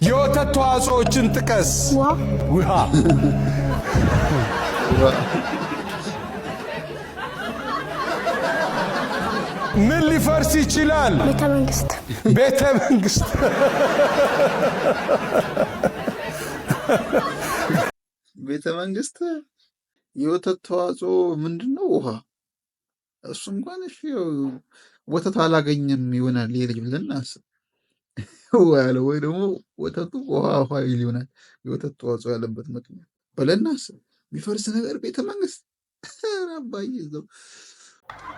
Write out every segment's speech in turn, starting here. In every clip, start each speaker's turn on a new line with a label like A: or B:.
A: የወተት ተዋጽኦችን ጥቀስ።
B: ውሃ።
A: ውሃ። ምን ሊፈርስ ይችላል?
B: ቤተ መንግስት።
A: ቤተ መንግስት።
C: ቤተ መንግስት። የወተት ተዋጽኦ ምንድን ነው? ውሃ። እሱ እንኳን እሺ ወተቱ አላገኘም ይሆናል ይሄ ልጅ ብለን እናስብ። ውሃ ያለው ወይ ደግሞ ወተቱ ውሃ ውሃ ይል ይሆናል የወተት ተዋጽኦ ያለበት ምክንያት ብለን እናስብ። የሚፈርስ ነገር ቤተ መንግስት። ኧረ አባዬ እዛው።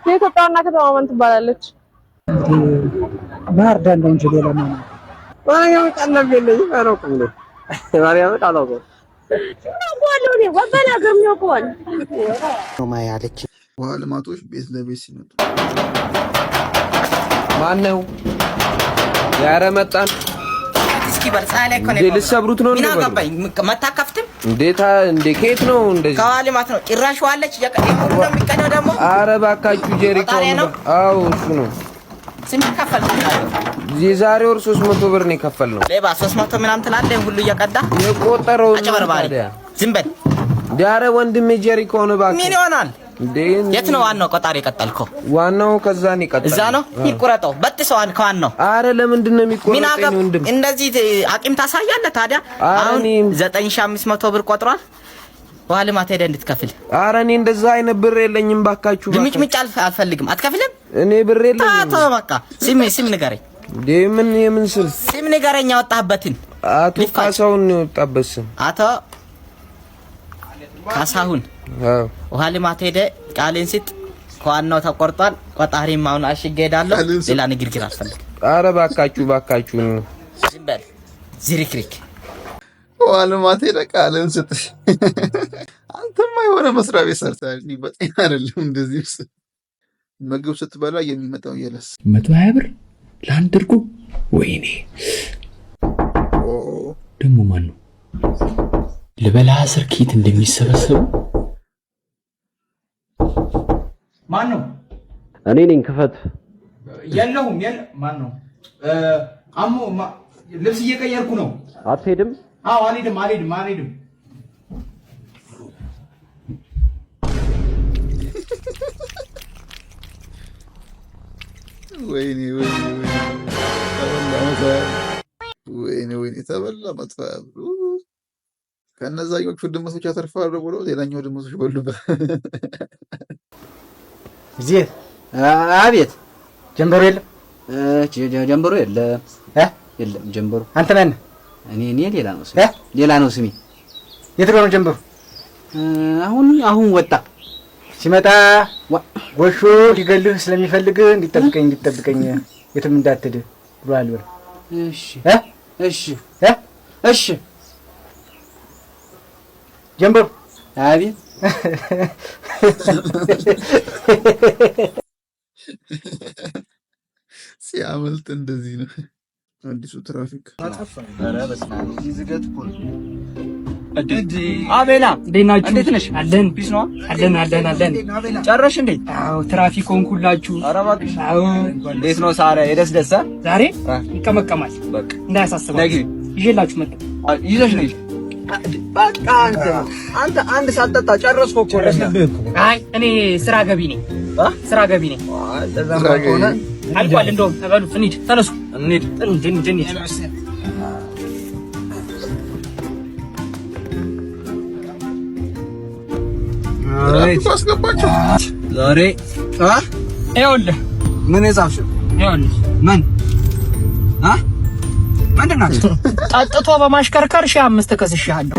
D: የኢትዮጵያ ዋና ከተማ ማን ትባላለች?
E: ባህር ዳር ነው እንጂ ሌላ ማን?
F: ማርያም ቀለብ የለኝም፣ አላውቅም ነው፣ ማርያምን አላውቅም።
B: አውቀዋለሁ እኔ በናገር ያውቀዋል።
G: ያለች
C: ውሃ ልማቶች ቤት ለቤት ሲመጡ።
F: ማን ነው? ያረ መጣን።
H: እስኪ በል፣ ፀሐይ ላይ እኮ ነው
F: እንዴ ልትሰብሩት ነው?
H: ምን
F: እንዴ በሉ።
H: አገባኝ? መታከፍትም።
F: እንዴታ እንዴ፣ ከየት ነው እንደዚህ?
H: ከውሃ ልማት ነው። ጭራሽ ዋለች ሁሉ ነው የሚቀደው ደግሞ።
F: አረ እባካችሁ ጀሪኮ።
H: ቆጣሪ ነው?
F: አዎ እሱ ነው።
H: ስንት ከፈልክ?
F: የዛሬ ወር 300 ብር ነው የከፈልነው።
H: ሌባ፣ 300 ምናምን ትላለህ፣ ሁሉ እየቀዳ።
F: የቆጠረው ነው።
H: አጭበርባሪ።
F: ታዲያ።
H: ዝም በል።
F: እንዴ አረ ወንድሜ ጀሪኮ ነው እባክህ።
H: ምን ይሆናል?
F: እንዴ።
H: የት ነው ዋናው ቆጣሪ የቀጠልከው?
F: ዋናው ከዛ ነው የቀጠለው።
H: እዛ ነው ይቁረጠው፣ በጥሰዋን ከዋናው።
F: አረ ለምንድን ነው
H: ምን
F: የሚቆረጠው?
H: አገብ
F: የኔ ወንድም?
H: እንደዚህ አቂም ታሳያለህ ታዲያ?
F: አረ
H: አሁን 9500 ብር ቆጥሯል። ውሃ ልማት ሄደህ እንድትከፍል።
F: አረ እኔ እንደዛ አይነት ብር የለኝም ባካችሁ።
H: ልምጭምጭ አልፈልግም። አትከፍልም?
F: እኔ ብር የለኝም።
H: ተው በቃ። ስም ስም ንገረኝ።
F: እንዴ ምን የምን ስም?
H: ስም ንገረኝ ያወጣህበትን።
F: አቶ
H: ሊፋጭ።
F: ካሳሁን ነው የወጣበት ስም።
H: አቶ ካሳሁን።
F: አዎ።
H: ውሃ ልማት ሄደ ቃሌን ስጥ። ከዋናው ተቆርጧል። ቆጣሪም አሁን አሽጌ ሄዳለሁ።
C: ቃልን ስጥ።
H: ሌላ ንግግር አልፈልግም።
F: አረ ባካችሁ ባካችሁ።
H: ዝም በል ዝርክርክ።
C: ውሃ ልማት ሄደህ ቃልህን ስጥ። አንተማ የሆነ መስሪያ ቤት ሰርተሃል። እኔ በጤና አይደለም እንደዚህ ውስጥ ምግብ ስትበላ የሚመጣው የለስ።
I: 120 ብር ለአንድ እርጎ፣ ወይኔ! ደግሞ ማን ነው ልበላ ስር ኬት እንደሚሰበሰቡ።
J: ማን ነው?
K: እኔ ነኝ፣ ክፈት።
J: የለሁም። የለ ማን ነው? አሞ ልብስ እየቀየርኩ ነው።
K: አትሄድም?
J: አዎ አልሄድም፣ አልሄድም፣ አልሄድም።
C: ወይኔ ወይኔ ወይኔ ተበላ 120። ወይኔ ወይኔ ተበላ 120 ብር። ከእነዛኞቹ ድመቶች ያተርፋሉ ብሎ ሌላኛው ድመቶች በሉበት።
E: ጊዜ።
G: አቤት።
E: ጀንበሩ የለም?
G: ጀንበሩ የለም።
E: እ?
G: የለም ጀንበሩ።
E: አንተ ማነህ?
G: እኔ ሌላ ነው ስሜ።
E: እ?
G: ሌላ ነው ስሜ።
E: የት ነው ጀንበሩ?
G: አሁን አሁን ወጣ።
E: ሲመጣ ጎሾ ሊገልህ ስለሚፈልግ እንዲጠብቀኝ እንዲጠብቀኝ የትም እንዳትሄድ ብሏል። በል።
G: እሺ።
E: እ?
G: እሺ።
E: እ?
G: እሺ።
E: ጀንበሩ።
G: አቤት።
C: ሲያመልጥ እንደዚህ ነው። አዲሱ ትራፊክ።
J: አቤላ።
I: እንዴት ናችሁ?
J: እንዴት ነሽ?
I: አለን።
J: Peace ነዋ።
I: አለን አለን አለን።
J: ጨረሽ እንዴ?
I: አዎ ትራፊክ ሆንኩላችሁ።
J: ኧረ እባክሽ።
I: አዎ።
J: እንዴት ነው ሳራ? የደስ ደስ
I: ዛሬ ይቀመቀማል።
J: በቃ
I: እንዳያሳስባችሁ።
J: ነግሪ።
I: ይዤላችሁ መጣሁ።
J: ይዘሽ ነይ። በቃ አንተ አንተ አንድ ሳትጠጣ ጨረስኩ እኮ።
I: አይ እኔ ስራ ገቢ ነኝ። ስራ ገቢ ነኝ።
J: እንደዛማ ከሆነ
I: አልቋል። እንደውም በሉ እንሂድ፣ ተነሱ፣
J: እንሂድ።
I: እንሂድ፣ እንሂድ፣ እንሂድ።
C: ትራፊኩ አስገባቸው።
J: ዛሬ
I: ይኸውልህ።
J: ምን የጻፍሽው?
I: ይኸውልህ።
J: ምን አ ምንድን ናቸው?
I: ጠጥቶ በማሽከርከር 1005 ከስሼሃለሁ።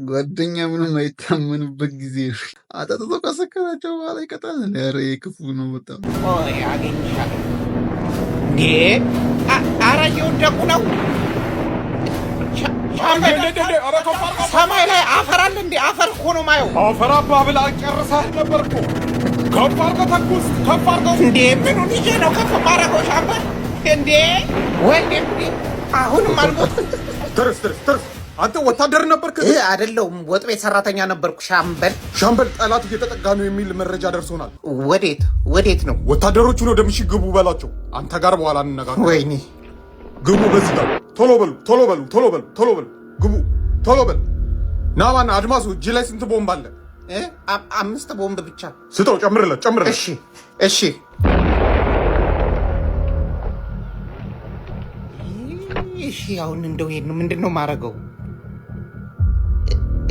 C: ጓደኛ ምንም አይታመንበት ጊዜ ነው። አጠጥቶ ከሰከራቸው በኋላ ይቀጣል። ኧረ ክፉ ነው በጣም።
H: ቆይ አገኝሻለሁ። እንዴ ኧረ እየወደቁ ነው። ሰማይ ላይ አፈር አለ እንዴ? አፈር እኮ ነው ማየው።
A: አፈር አባ ብላ ጨርሰህ ነበር እኮ። ከፍ አድርገህ ተኩስ፣ ከፍ አድርገው።
H: እንዴ ምኑን ይዤ ነው ከፍ ማረገው? ሻምበል እንዴ ወንዴ እንዴ አሁንም አልሞትኩም።
A: ትርስ ትርስ ትርስ። አንተ ወታደር ነበርክ?
H: አይደለሁም፣ ወጥ ቤት ሰራተኛ ነበርኩ ሻምበል።
A: ሻምበል፣ ጠላት እየተጠጋ ነው የሚል መረጃ ደርሶናል።
H: ወዴት ወዴት ነው?
A: ወታደሮቹን ወደ ምሽግ ግቡ በላቸው። አንተ ጋር በኋላ እንነጋገር።
H: ወይኔ።
A: ግቡ። በዚህ ጋር ቶሎ በሉ፣ ቶሎ በሉ፣ ቶሎ በሉ፣ ቶሎ በሉ፣ ግቡ፣ ቶሎ በሉ። ና ማና አድማሱ፣ እጅ ላይ ስንት ቦምብ አለ?
H: 5 ቦምብ ብቻ።
A: ስጠው፣ ጨምርለት፣ ጨምርለት።
H: እሺ፣ እሺ። እሺ፣ አሁን እንደው ይሄን ምንድን ነው ማረገው?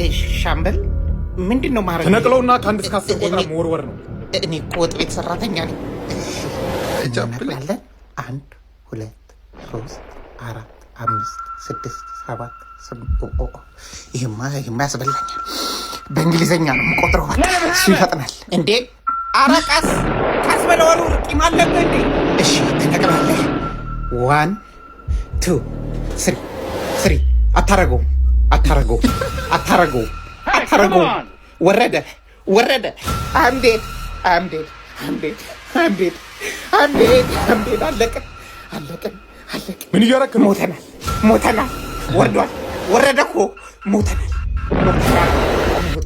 H: እሺ ሻምበል፣ ምንድን ነው ማረገው?
A: ትነቅለውና ከ1 እስከ 10 ቆጥረህ መወርወር ነው።
H: እኔ እኮ ወጥ ቤት ሰራተኛ ነኝ። እሺ፣ 1 2 3 4 5 6 7 8። ይሄማ ይሄማ ያስበላኛል። በእንግሊዘኛ ነው የምቆጥረው። እሱ ይፈጥናል እንዴ! ኧረ ቀስ ቀስ በለው። ቂም አለብህ እንዴ? እሺ ትነቅላለህ። 1 2 3 3። አታረገውም፣ አታረገውም፣ አታረገውም፣ አታረገውም። ወረደ፣ ወረደ። I'm dead፣ I'm dead፣ I'm dead፣ I'm dead፣ I'm dead፣ I'm dead። አለቅን፣ አለቅን፣ አለቅን።
A: ምን እያደረክ ነው?
H: ሞተናል፣ ሞተናል። ወርዷል፣ ወረደ እኮ፣ ሞተናል፣ ሞተናል።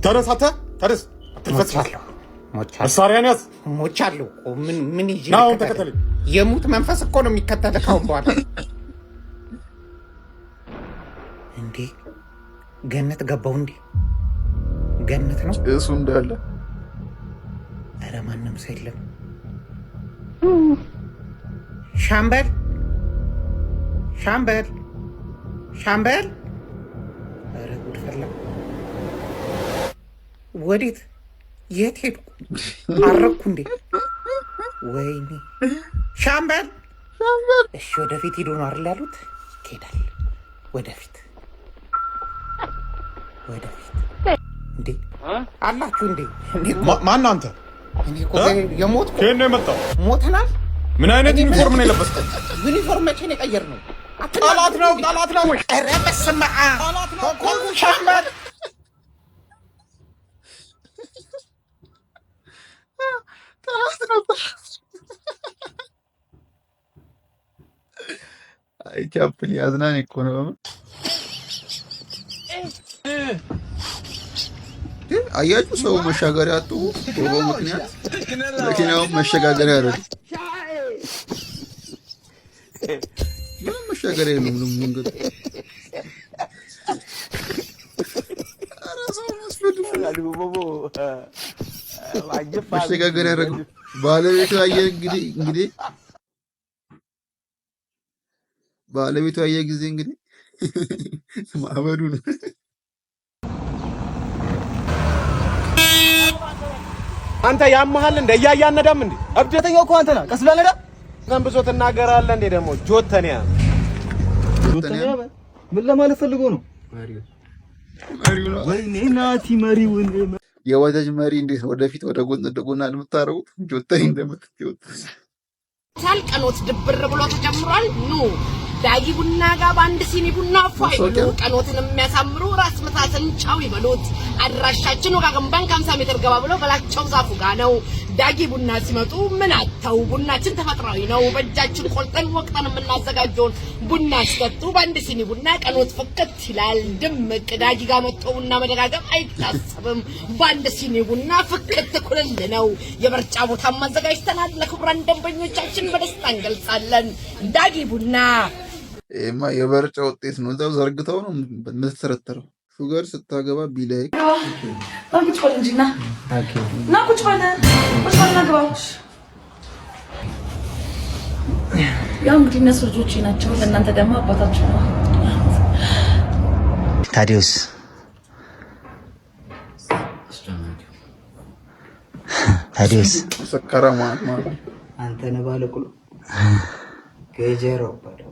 A: ተነስ፣ አንተ ተነስ።
H: ሞቻለሁ፣ ሞቻለሁ።
A: መሳሪያን ያዝ።
H: ሞቻለሁ እኮ። ምን ይዤ
A: ና አሁን
H: ልከተልህ?
A: ተከተለኝ።
H: የሙት መንፈስ እኮ ነው የሚከተልህ ካሁን በኋላ። እንዴ ገነት ገባው እንዴ? ገነት ነው
C: እሱ እንዳለ።
H: ኧረ ማንም ሰው የለም። ሻምበል፣ ሻምበል፣ ሻምበል! ኧረ ጉድ ፈላ። ወዴት የት ሄድኩ? አረግኩ እንዴ? ወይኔ ሻምበል! እሺ ወደፊት ሂዱ ነው አይደል ያሉት? ይኬዳል። ወደፊት፣ ወደፊት። እንዴ አላችሁ እንዴ?
A: ማን አንተ?
H: እኔ እኮ የሞትኩ
A: ከየት ነው የመጣው?
H: ሞተናል።
A: ምን አይነት ዩኒፎርም ነው የለበስከው?
H: ዩኒፎርም መቼ ነው የቀየርነው?
A: ጠላት ነው፣ ጠላት ነው።
H: ኧረ በስመ አብ ሻምበል!
C: ጠላት ነው። አይ ቻፕሊ አዝናኝ እኮ ነው። በምን አያችሁ፣ ሰው መሻገሪያ አጡ። በውሃው ምክንያት መኪናውን መሸጋገሪያ አይደለም። ምንም መሻገሪያ የለውም። ምንም መንገድ ኧረ ሰው ያስፈልግ መሸጋገሪያ ያደረገው ባለቤቱ ያየ እንግዲህ ባለቤቱ ያየ ጊዜ እንግዲህ ማበዱ ነው።
F: አንተ ያመሃል እንደ እያያ አነዳም እንዴ? እብደተኛው እኮ አንተ ነህ። ቀስ ብለህ ነዳ። ዘንብሶ ትናገራለህ እንዴ ደግሞ ጆተኒያ።
J: ምን ለማለት ፈልጎ ነው? ወይኔ ናቲ መሪውን።
C: የባጃጅ መሪ እንዴት ነው ወደፊት ወደ ጎን ወደ ጎን የምታደርጉት? ጆተኒ እንደምትወጥ
L: ቀኖት ድብር ብሎ ተጀምሯል። ኑ ዳጊ ቡና ጋር በአንድ ሲኒ ቡና ፏ ይበሉ። ቀኖትን የሚያሳምሩ ራስ ምታትን ቻው ይበሉት። አድራሻችን ወጋገን ባንክ 50 ሜትር ገባ ብሎ በላቸው ዛፉ ጋ ነው። ዳጊ ቡና ሲመጡ ምን አተው፣ ቡናችን ተፈጥሯዊ ነው። በእጃችን ቆልጠን ወቅጠን የምናዘጋጀውን ቡና ሲጠጡ በአንድ ሲኒ ቡና ቀኖት ፍክት ይላል። ድምቅ ዳጊ ጋር መጥቶ ቡና መደጋገም አይታሰብም። በአንድ ሲኒ ቡና ፍክት ኩልል ነው። የምርጫ ቦታም አዘጋጅተናል። ለክቡራን ደንበኞቻችን በደስታ እንገልጻለን። ዳጊ ቡና።
C: ይሄማ የበርጫ ውጤት ነው። እዛው ዘርግተው ነው የምትተረተረው። ሹገር ስታገባ ቢላይ
D: ቁጭ በል እንጂ፣ ና ና፣ ቁጭ በል፣ ቁጭ በል፣ ና ግባ። ያው እንግዲህ እነሱ ልጆቼ ናቸው፣ ለእናንተ ደግሞ አባታችሁ ነው።
G: ታዲዮስ፣ ታዲዮስ።
C: ሰካራማ።
G: አንተ ነህ ባለቁሎ ገጀራው በለው።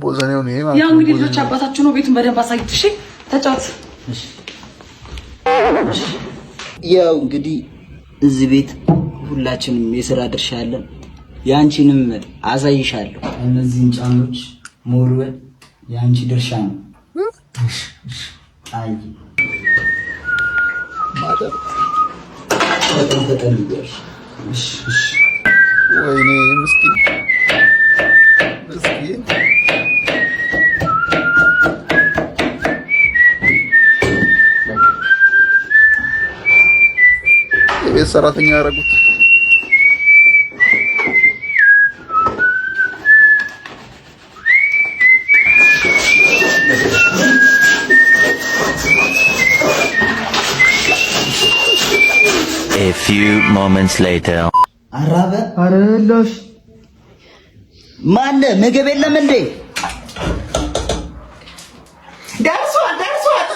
C: ቦዘኔው ነው ይሄ ማለት
D: ያው
C: ነው።
D: እንግዲህ ልጆች
C: ቦዘኔው።
D: አባታችሁ ነው። ቤቱን በደንብ አሳዩት። እሺ ተጫወት።
G: ያው እንግዲህ እዚህ ቤት ሁላችንም የስራ ድርሻ አለን። የአንቺንም አሳይሻለሁ። እነዚህን ጫኖች መወልወል የአንቺ ድርሻ ነው። አይ
C: ማጠብ።
G: ፈጠን ፈጠን እያልሽ። እሺ።
C: ወይኔ ምስኪን ምስኪን። የቤት ሰራተኛ ያደረጉት።
M: A few moments later.
G: አራበ አረላሽ ማነ ምግብ የለም እንዴ?
H: ደርሷል ደርሷል።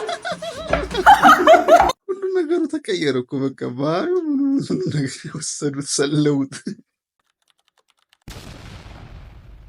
C: ሁሉ ነገሩ ተቀየረ እኮ፣ በቃ ባህሪው ምኑ፣ ሁሉ ነገር የወሰዱት ሰለውት።